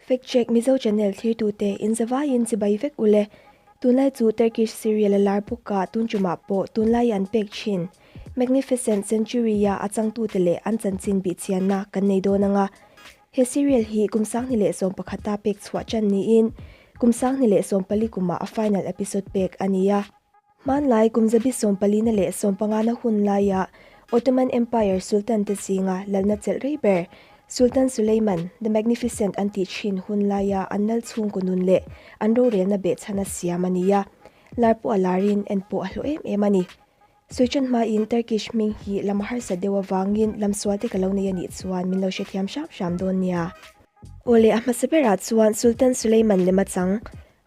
Fact Check Mizo Channel thlirtute inzavaiin chibai vek ule. Tunlai chu Turkish serial a lar bawk a, tun tumah pawh tunlai an pek thin. Magnificent Century-a a changtute leh an chanchin bihchianna kan nei dawn anga. He serial hi kum 2011 a pek chhuah tan niin kum 2014 kumah a final episode pek a ni a. Hmanlai kum zabi sawmpalina leh sawmpangana hun laia Ottoman Empire Sultan te zinga lalna chelh rei ber Sultan Suleiman the Magnificent an tih thin hun laia an lal chhungkaw nun leh an rorelna behchhana siam a ni a, lar pawh a larin en pawh a hlawh em em a ni. Suichan hmain Turkish hming hi lam harsa deuh avangin lamsual te ka lo nei a nih chuan min lo hrethiam hram hram dawn nia. Awle a hmasa berah chuan Sultan Suleiman lema chang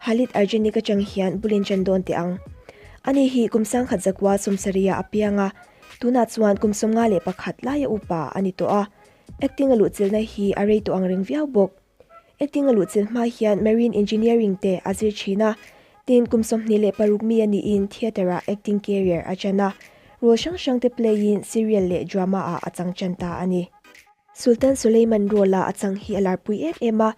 Halit Ergenec atang hian bulin chan dawn teh ang. Ani hi kum 1970 a piang a, tunah chuan kum 51 laia upa a ni tawh a. Acting a luhchilhna hi a rei tawh ang reng viau bawk. Acting a luhchilh hma hian Marine Engineering te a zir thin a, tin kum 26 mi a niin theatre-ah acting career a chan a, role hrang hrang te play-in serial leh drama-ah a chang tan ta a ni. Sultan Suleiman role-a a chang hi a larpui em em a,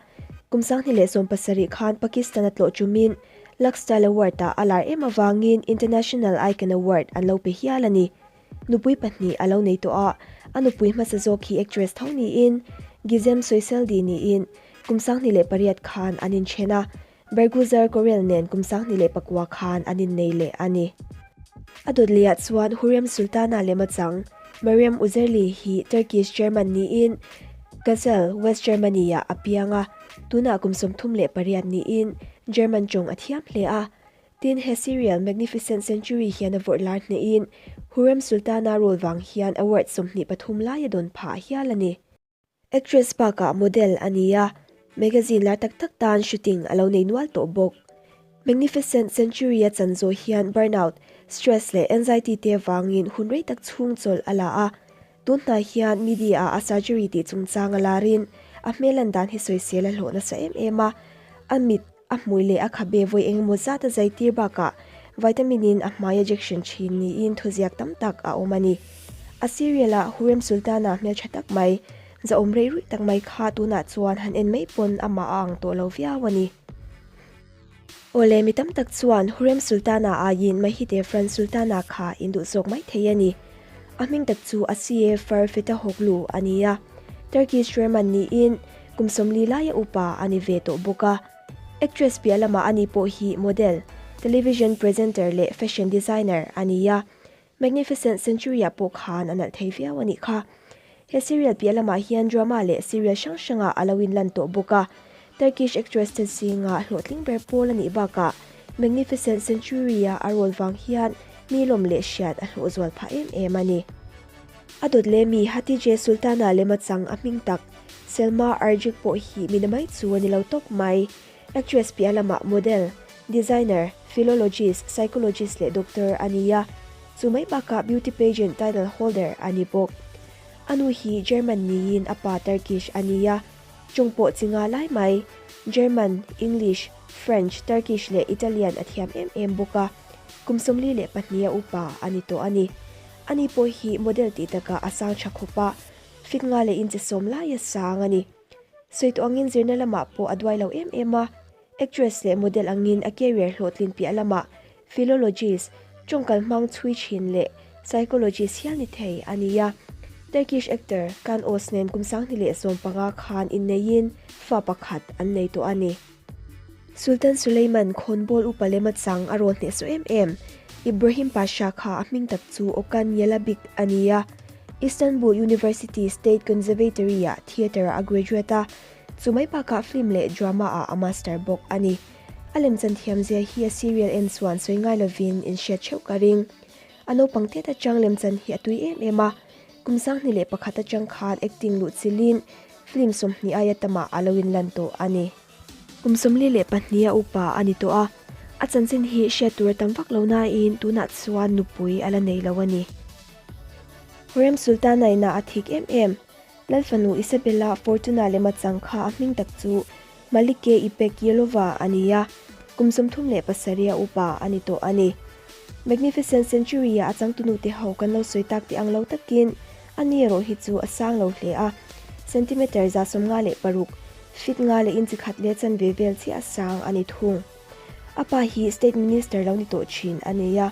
kum 2017 khan Pakistan a tlawh tumin Lux Style Award-ah a lar em avangin International Icon Award an lo pe hial a ni. Nupui pahnih a lo nei tawh a, a nupui hmasa zawk hi actress tho niin Gizem Soyseldi niin kum 2008 khan an inthen a, Berguzar Korel nen kum 2009 khan an innei leh a ni. A dawt lehah chuan Hurrem Sultana lema chang Meryem Uzerli hi Turkish German niin Kassel, West Germany-ah a piang a, tunah kum 38 niin German tawng a thiam hle a. Tin, he serial Magnificent Century hian a vawrh lar hnehin Hurrem Sultana role vang hian award 23 lai a dawn phah hial a ni. Actress bakah model a ni a, magazine lar tak tak tan shooting a lo nei nual tawh bawk. Magnificent Century a chan zawh hian burnout, stress leh anxiety te vangin hun rei tak chhung chawlh a la a. Tun hnai hian media ah a surgery tih chungchang a larin a hmel lan dan hi sawisel a hlawh nasa em em a, a mit, A hmui leh a khabe vawi engemaw zat a zai tir bakah vitamin in a hmai a jection thin niin thuziak tam tak a awm a ni. A serial ah Hurrem Sultana hmeltha tak mai, zahawm rei ruih tak mai kha tunah chuan han en mai pawn amah a ang tawh lo viau a ni. Awle mi tam tak chuan Hurrem Sultana aiin Mahidevran Sultana kha induh zawk mai thei a ni. A hming tak chu Asiye Far Fetahoglu a ni a, Turkish German niin kum 40 laia upa a ni ve tawh bawk a. Actress piah lamah ani pawh hi model, television presenter leh fashion designer a ni a. Magnificent Century-ah pawh khan a nalh thei viau a nih kha. He serial piah lamah hian drama leh serial hrang hrangah a lo inlan tawh bawk a. Turkish actress te zinga hlawhtling ber pawl a nih bakah Magnificent Century-a a role vang hian mi lawm leh hriat a hlawh zual phah em em a ni. A dawt leh mi Hatice Sultana lema chang a hming tak Selma Ercik pawh hi mi na mai chu a ni lo tawp mai. Actress piah lamah model, designer, philologist, psychologist leh doctor a ni a. Chu mai bakah beauty pageant title holder a ni bawk. A nu hi German niin a pa Turkish a ni a. Chung pawh chi nga lai mai, German, English, French, Turkish leh Italian a thiam em em bawk a. Kum 42 a upa a ni tawh a ni. Ani pawh hi model tih takah a sang tha khawp a, fit nga leh inchi sawm lai a sang a ni. Sawi tawh angin zirna lamah pawh a duai lo em em a, actress leh model angin a career hlawhtlin piah lamah philologist, tawngkal hmang chhui thin leh psychologist hial ni thei a ni a. Turkish actor Can Oz nen kum 2015 khan inneiin fa pakhat an nei tawh a ni. Sultan Suleiman khawnbawl upa lema chang a rawn hnehsawh em em. Ibrahim Pasha kha a hming tak chu Okan Yelabik a ni a. Istanbul University State Conservatory-ah theatre-ah a graduate a, chu mai bakah film leh drama-ah a master bawk a ni. A lemchan thiamzia hi a serial en chuan sawi ngai lovin inhriat theuh ka ring. A naupang tet atang lemchan hi a tui em em a, kum 2001 atang khan acting luh chilin film 20 aia tamah a lo inlan tawh a ni. Kum 42 a upa a ni tawh a, a chanchin hi hriat tur a tam vak lo nain tunah chuan nupui a la nei lo a ni. Hurrem Sultana inah a thik em em. Lalfanu Isabella Fortuna lema chang kha a hming tak chu Malike Ipek Yelova a ni a, kum 37 a upa a ni tawh a ni. Magnificent Century-a a changtunu te ho kan lo sawi tak tih ang lo takin a ni erawh hi chu a sang lo hle a, centimeter 156. Feet nga leh inchi khat leh chanve vel chiah sang a ni thung. A pa hi State Minister lo ni tawh thin a nei a,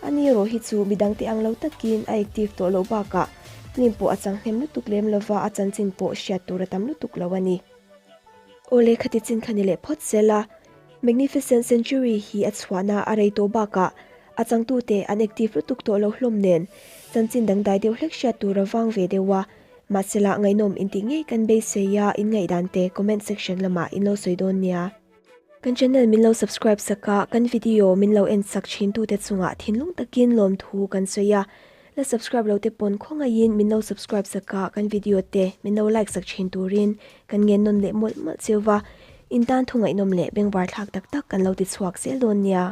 ani erawh hi chu midangte ang lo takin a active tawh loh bakah film pawh a chang hnem lutuk lem lova a chanchin pawh hriat tur a tam lutuk lo a ni. Awle khati chin kha ni leh phawt sel a, Magnificent Century hi a chhuahna a rei tawh bakah a changtute an active lutuk tawh lo hlawm nen chanchin dangdai deuh hlek hriat tur a vang ve deuh a, mahsela ngaihnawm intih ngei kan beisei a inngaihdan te comment section lamah in lo sawi dawn nia. Kan channel min lo subscribe sak a, kan video min lo en sak thin tute chungah thinlung takin lawmthu kan sawi a, la subscribe lo te pawn khawngaihin min lo subscribe sak a, kan video te min lo like sak thin turin kan ngen nawn leh mawlh mawlh cheu va, in tan thu ngaihnawm leh bengvar thlak tak tak kan lo ti chhuak zel dawn nia.